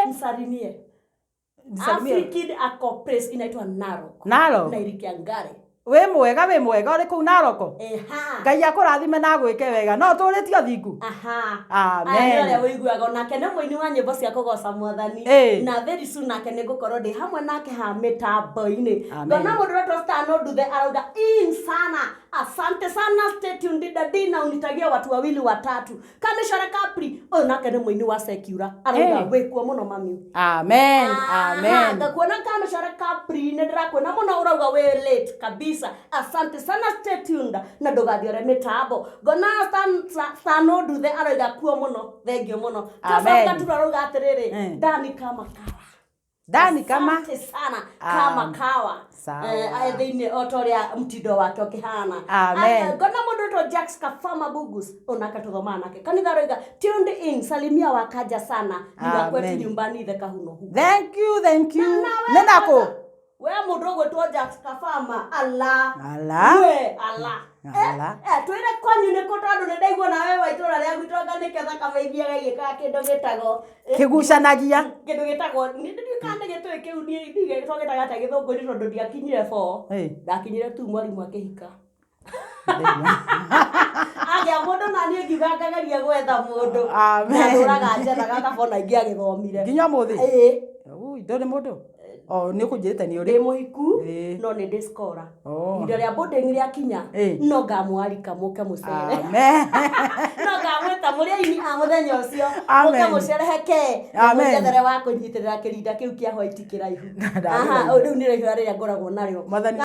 Msalimie. Nisalimie. Afrikid ako place inaitwa Narok. Narok? Na Irikiangare. Wĩ mwega, wĩ mwega ũrĩ kũu Naroko. Eha. Ngai akũrathime na agwĩke wega. No ũtũrĩtie ũthingu. Aha. Amen. Aya nĩ ũrĩa ũiguaga onake nĩ mũini wa nyĩmbo cia kũgoca mwathani. Na very soon nake nĩ ngũkorwo ndĩ hamwe nake ha mĩtambo-inĩ. Amen. Ngona mũndũ ũretwo Stan Nduthe arauga in sana. Asante sana, stay tuned daddy na unitagie watu wawili watatu. Kamĩcore Capri ũyũ nake nĩ mũini wa secular arauga wĩkuo mũno mami. Amen. Aha, Amen. Ngakuona Kamĩcore Capri nĩ ndĩrakuona mũno ũrauga wĩ late kabisa. Asante sana, stay tuned na ndũgathiore mĩtambo. Ngona Stan Nduthe arauga kuo mũno, thengio mũno. Amen. Joseph Gatura arauga atĩrĩrĩ, Dani kama kawa. Dani kama Asante sana kama kawa. Sawa. Eh, thĩinĩ o ta ũrĩa mtindo wake ũkĩhana. Amen. Ngona mũndũ ũtwo Jacks Kafama Bugus onake tũthomaga nake kanitha aroiga tuned in, salimia wakaja sana ni wa kwetu Amen. nyumbani ithe kahuno huko. Thank you, thank you. Na Nĩ nakũ? We mũndũ ũgwĩtwo Jacks Kafama ala. Ala. We ala. Ala. Twĩre kwanyu nĩ kũ tondũ nĩ ndaigua nawe wa itũra rĩa gwitũ anga nĩkĩo thakame ithiaga igĩkaga kĩndũ gĩtagwo Kĩgucanagia. Kĩndũ gĩtagwo ndiũĩ kana nĩ gĩtũĩ kĩu niĩ ndiũĩ twagĩtaga atĩa gĩthũngũ-inĩ tondũ ndiakinyire four. Ndakinyire tu mwarimũ akĩhika. Agĩa mũndũ na niĩ ngiuga ngageria gwetha mũndũ. Amen. Na ndũraga njethaga kaba ona ingĩagĩthomire. Nginya ũmũthĩ? Ĩĩ. Ui, ndũrĩ mũndũ? O, nĩ ũkũnjĩrĩte nĩ ũrĩ. Ndĩ mũhiku no nĩ ndĩ scholar. Ihinda rĩa boarding rĩakinya no ngamwarika mũke mũcere. Amen. No ngamwĩta mũrĩ aini a mũthenya ũcio Amen. mũke mũcerehekee na Amen. mũnjethere wa kũnyitĩrĩra kĩrinda kĩu kĩa white kĩraihu. Ndagũthaitha. Aha, rĩu nĩrĩo ihoya rĩrĩa ngoragwo narĩo. Mwathani.